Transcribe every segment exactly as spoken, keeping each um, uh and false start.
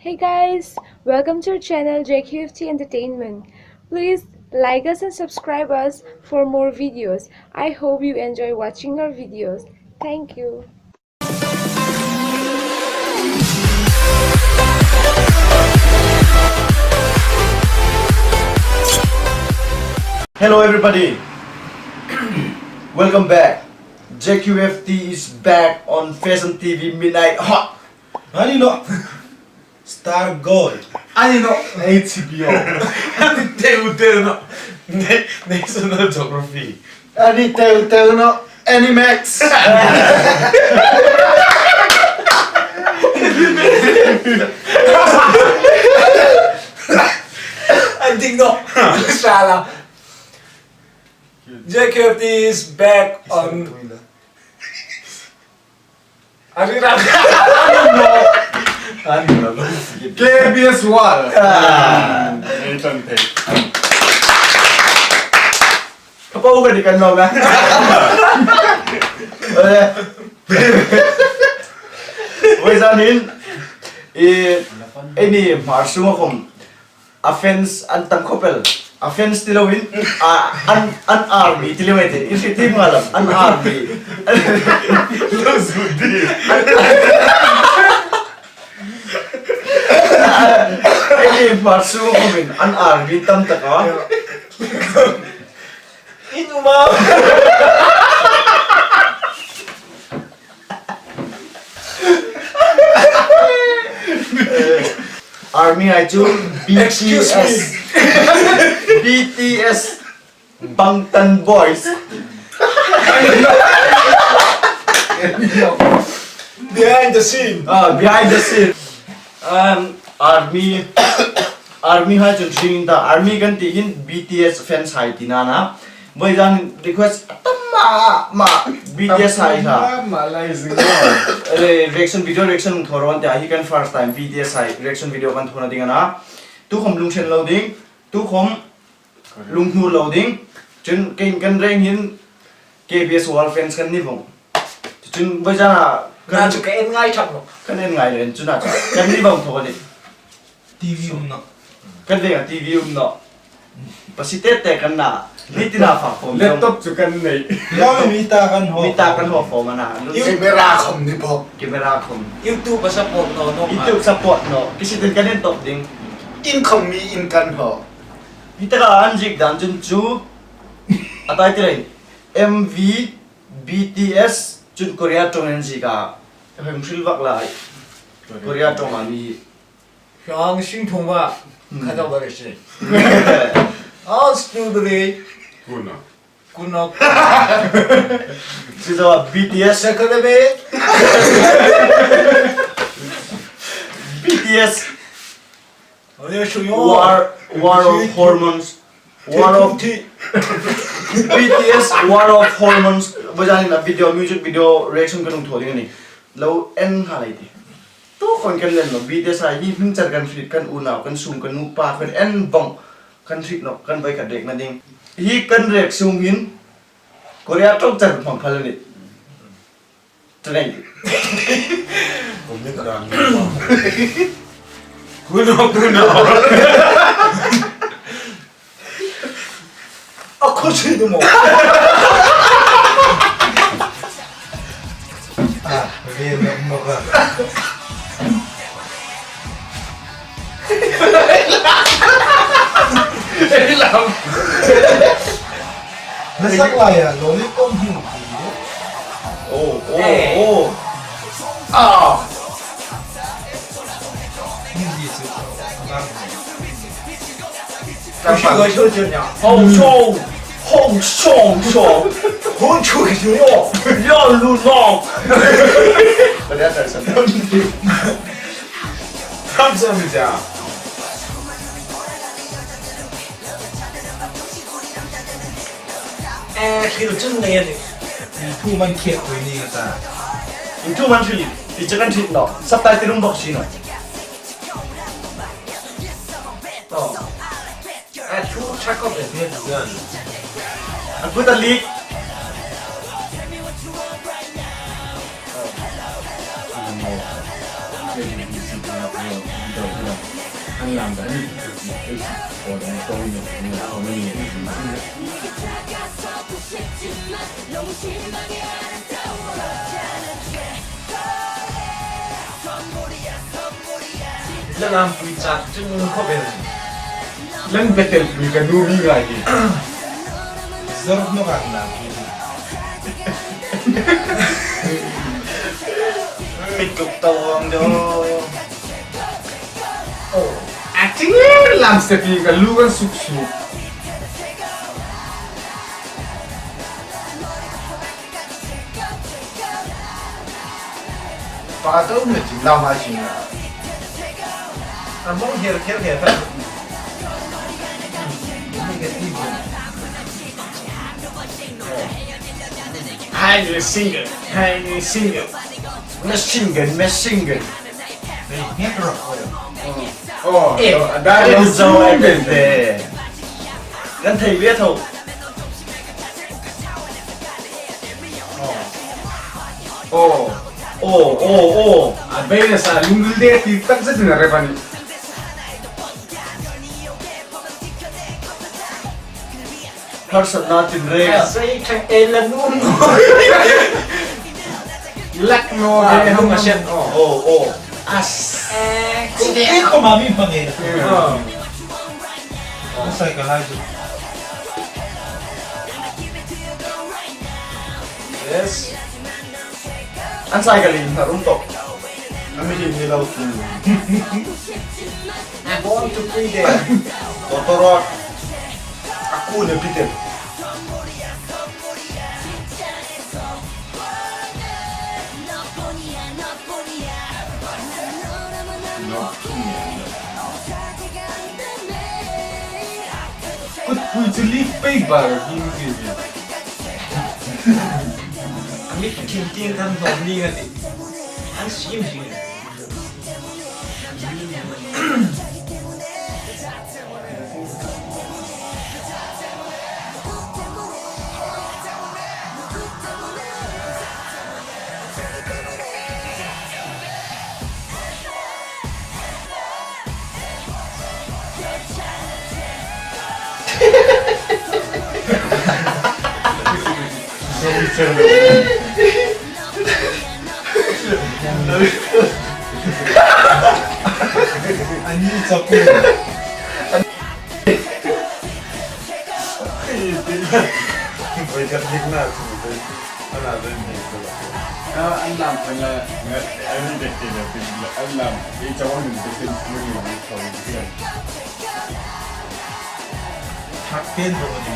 Hey guys, welcome to our channel J Q F T Entertainment. Please like us and subscribe us for more videos. I hope you enjoy watching our videos. Thank you. Hello everybody, welcome back. J Q F T is back on Fashion T V Midnight Hot. Ani no. Star Gold. Ani no. H B O. Ani teu teu no. Na-, National Geography. Ani teu teu no. Animax. Ani no. Sala. J Q F T is back on. Ani ra. Ani ra. K B S World. Ah. Nathan Tate. Ka pa u ka di kan no ga. Oi. Oi zanin. I, ini Hmar sunga khom. A fans an tam khop el. A fans ti loin, a, an, an army ti lo ei ti. I hriet ti ngai lo, an army. Lo zu di. Ei, Hmar sunga khom in, an army tam tak a. In um a. Army hai chu. Excuse me. B T S. B T S. Bangtan Boys. Behind the scene. Ah, behind the scene. Um, army, army hai chun hring ta, army kan ti hin B T S fans hai tina a nih. Voi zan request tam ma ma B T S hai ha. Ma ma lai zing. Eh, reaction video, reaction thaw rawn tia, hi kan first time B T S hai reaction video kan thawna ding a nih. Tukhom lunghre lo ding, tukhom lunghur lo ding. Chun kan, kan reng hin K B S World fans kan ni vong. Chun voi zan a kan, na chu ka en ngai thak lo. Kan en ngai lo en chu na chu. Kan ni vong thaw ni. T V um naw. Kan veng a T V um naw. Pasi te te kan na. Ni tina fa khom. Laptop chu kan nei. Lo mi ta kan haw. Mi ta kan haw khom a na. Camera khom ni po. Camera khom. YouTube a support naw naw. YouTube support naw. Kisiten kan en top ding. In khom mi in kan haw. Hi taka an ziek dan chun chu. A tai ti lei. M V B T S chun Korea ṭawng an ziek a. Heng hril vak lai. Korea ṭawng a mi. Hang sing thung wa. Hmm. Khata wa re se. All student. Kuna. Kuna. Sizawa B T S. Second be. B T S. War, War of Hormones. War of B T S, War of Hormones. Voi zanin a video, music video reaction kan hung thaw ding a nih. Lo en nghal ei ti. Tukhom kan en lo, B T S hai hi hming char kan hriet, kan unau, kan sung, kan nupa, kan en vong. Kan hriet naw, kan voi kan react na ding. Hi kan react sung hin Korea ṭawng char hmang phal a nih. Thank you. Comment dan. Kuno, kuno. A khusi du mo. Ah, ve mo mo ka. Ei lam. Na sak lai a, lollipop hi. Oh, oh, oh. Ah. Ni di su. Kan pa. Ho, ho, ho, ho. Ho, chu, chu, yo. Yo, lu, no. But that's our son. Kamsahamnida. Eh, hril chun nei a nih. Thu man khiat tu ni ka ta. Thu man hril, ti che kan hril naw. Subtitle um bok si naw. Oh. Eh, thu chak ko be. A good a leak. An lam dan ni. Ei, ko dan ko ni, ni ko ni. La lampui chak chun khawvel. Lang betel pui ka nu mi ngai hi. Zor no ka na. Mi tuk tawng deu. Oh. Acting lam se pi ka lu kan suk suk. Pa to me chin lau ma chin na. A mong her her her ta. Hai ni single, hai ni single. Machine gun, machine gun. Hey, here, bro. Oh, eh, oh, that is so good. Kan thei ve tho. Oh. Oh, oh, oh. A beina sa lungdul de ti tak zet na re pani. Harsatna tin re. Sei thang e la num. Lak no. Ah, be hong a sen. Oh, oh, oh. As. Eh, ko ma mi pange. Ah. Sai ka hai. Yes. An sai ka lin na rum to. An mi lin ni lo tu. I want to be there. Doctor Roth. Aku ne Peter. Kut pui chu lip pei bar him ki. Mit thim tieng kan hnawm ning a tih. An sim sim. Ani chapu. Oi, ka dik na. Ana rin ni ko. Ah, an lam ko la. Ani de ke la, an lam. Ei chawan ni de ke ni ko ni. Thak pen ro ni.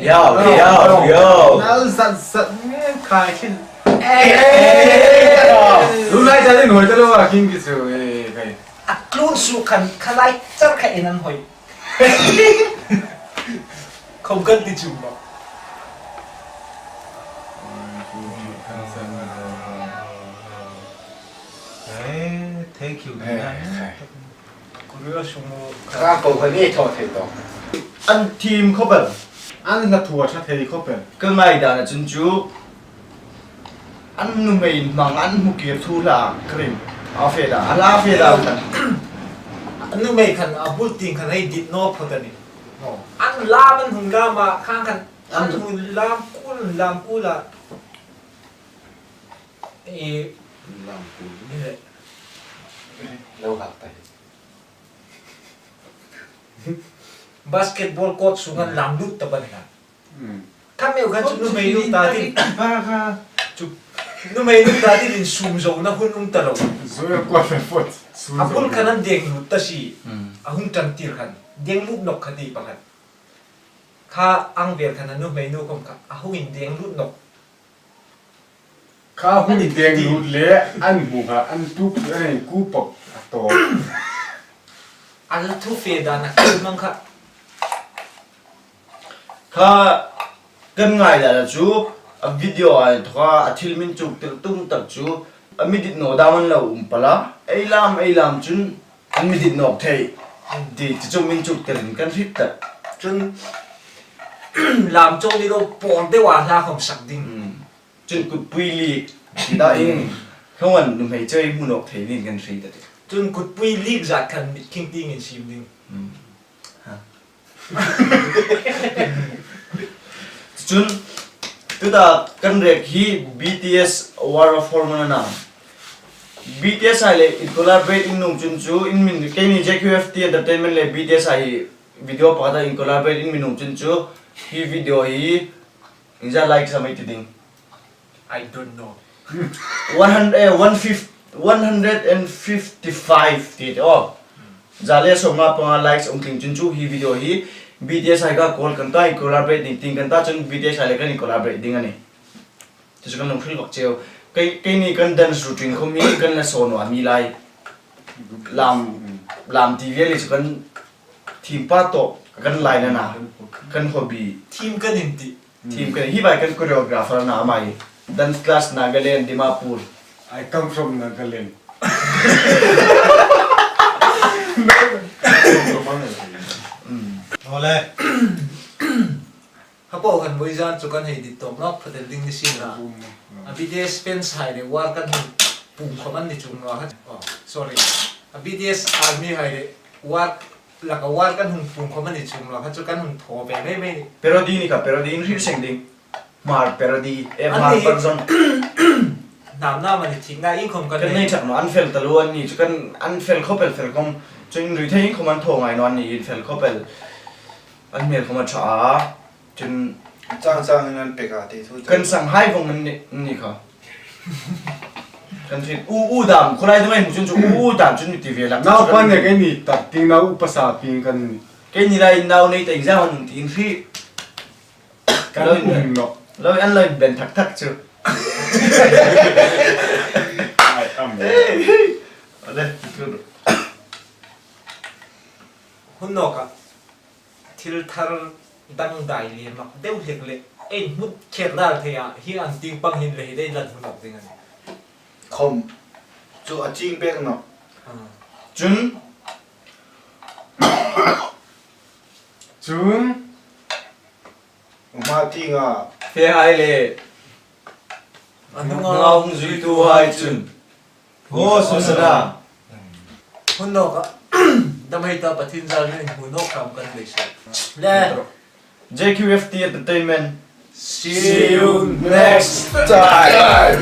Yau, yau, yau. Nal zat zat nge khai khin. Eh. Lu lai ta ni noi ta lo a king ki chu. Eh, khai. A tlun su khan khalai char kha in an hoi. Khom kan ti chum ba. Eh, thank you, eh, Dina. Ka ko ka ni thaw thei tawh. An thim khawp el. An hla thu a ṭha thei khawp el. Ka ngaidan a chun chu. An nuhmei hmang an hmu kir thu hla ka ring. A fe da, a la fe da. An nuhmei khan a bul tieng khan hei dit naw phawt a nih. An lam an hung lam a, khang khan an hung lam kul, lam kul a. E. Lam kul. Ni le. Lo hak ta hi. Basketball court sunga lam lut ta ban kha. Hmm. Kha meu khan chu nuhmei nu ta din. Ba kha. Chu nuhmei nu ta din in sum zo na hun um ta lo. Zo ya court a fot. Sum zo. A bul khan an deng lut ta si. Hmm. A hun tang tir khan. Deng lut nawk kha ti pakhat. Kha ang vel khan a nuhmei nu khom kha. A hung in deng lut nawk. Kha hun deng lut le an hmu kha, an tuk chu an in ku pawp a tawp. An thu fe dan a kal mang kha. Kha kan ngaidan chu a video a inthoka a thil min chuktir tum tak chu a mi dit naw dam an lo um pal a. Ei lam, ei lam chun an mi dit nawk thei. Ti, ti chu min chuktirin kan hriet tak. Chun lam chau ni lo por deu a hla khom sak ding. Hmm. Chun kutpui lik ti ta in, khawm an nuhmei chei hmu nawk thei nin kan hriet ta ti. Chun kutpui lik zat khan mit khing tieng in siem ding. Hmm. Ha. Chun, tuta kan rek hi B T S War of Hormone a na. B T S hai le in collaborate in nuom chun chu, in min, keini J Q F T Entertainment le B T S hai video pakhat a in collaborate in mi nuom chun chu, hi video hi, iengza likes am ei ti ding. I don't know. One hundred, eh, one fifty, one hundred and fifty-five ti te, oh. Za le sawmnga panga likes um tling chun chu hi video hi B T S hai kha call kan ta, collaborate ding tieng kan ta, chun B T S hai le kan collaborate ding a nih. Chu chu kan lung hril bak cheu. Kei, keini kan dance routine khom hi kan la sawn naw a mi lai. Lam, lam T V le chu kan thim pa tawh kan line a na. Kan hobby. Thim kan inti. Thim kan, hi vai kan choreographer a na, ama hi. Dance class Nagaland, Dimapur. I come from Nagaland. Mm. Ole. Hapo kan voi zan chu kan hei dit tawm nawk pha tel ding ni sien la. A B T S fans hai le war kan hung pung khom an ni chuong naw a. Oh, sorry. A B T S army hai le war, laka war kan hung pung khom an ni chuong naw a, chu kan hung thaw ve mei mei ni. Parody ni kha, parody in hril seng ding. Hmar parody, eh, Hmar version. Hnam hnam a ni thik na, iengkhom kan nei thak naw, an fel taluo an ni chu, kan an fel khop el, fel khom. Chun inrui thei iengkhom an thaw ngai naw an ni, in fel khop el. An hmel khom a ṭha a. Chun chang chang in an pek a ti thu chu. Kan sang hai vong an ni, ni kha. Kan thil u, u dam, khulai dam ei hmu chun chu u, u dam chun mi ti ve lak. Naupa ne keini tak tieng nau pasa pieng kan ni. Keini lai nau nei ta iengza hon ti in hri. Kan um naw. Lo an lo ben thak thak chu. Ai, am. Ale, tu. Hun nawk a. Thil thar dangdai le mak deu hlek le, ei hmu kher dal thei a, hi an tieng pang hin le hi dei lan hmu nawk ding a nih. Khom. Chu a ching pek naw. Ah. Chun. Chun. Hma tieng a. Fe hai le. A hnunga hung zuitu hai chun. Ho, sosana. Hun nawk a. Dam hei ta, Pathien zalin hmu nawk tham kan beisei. Le. J Q F T Entertainment. See you next time.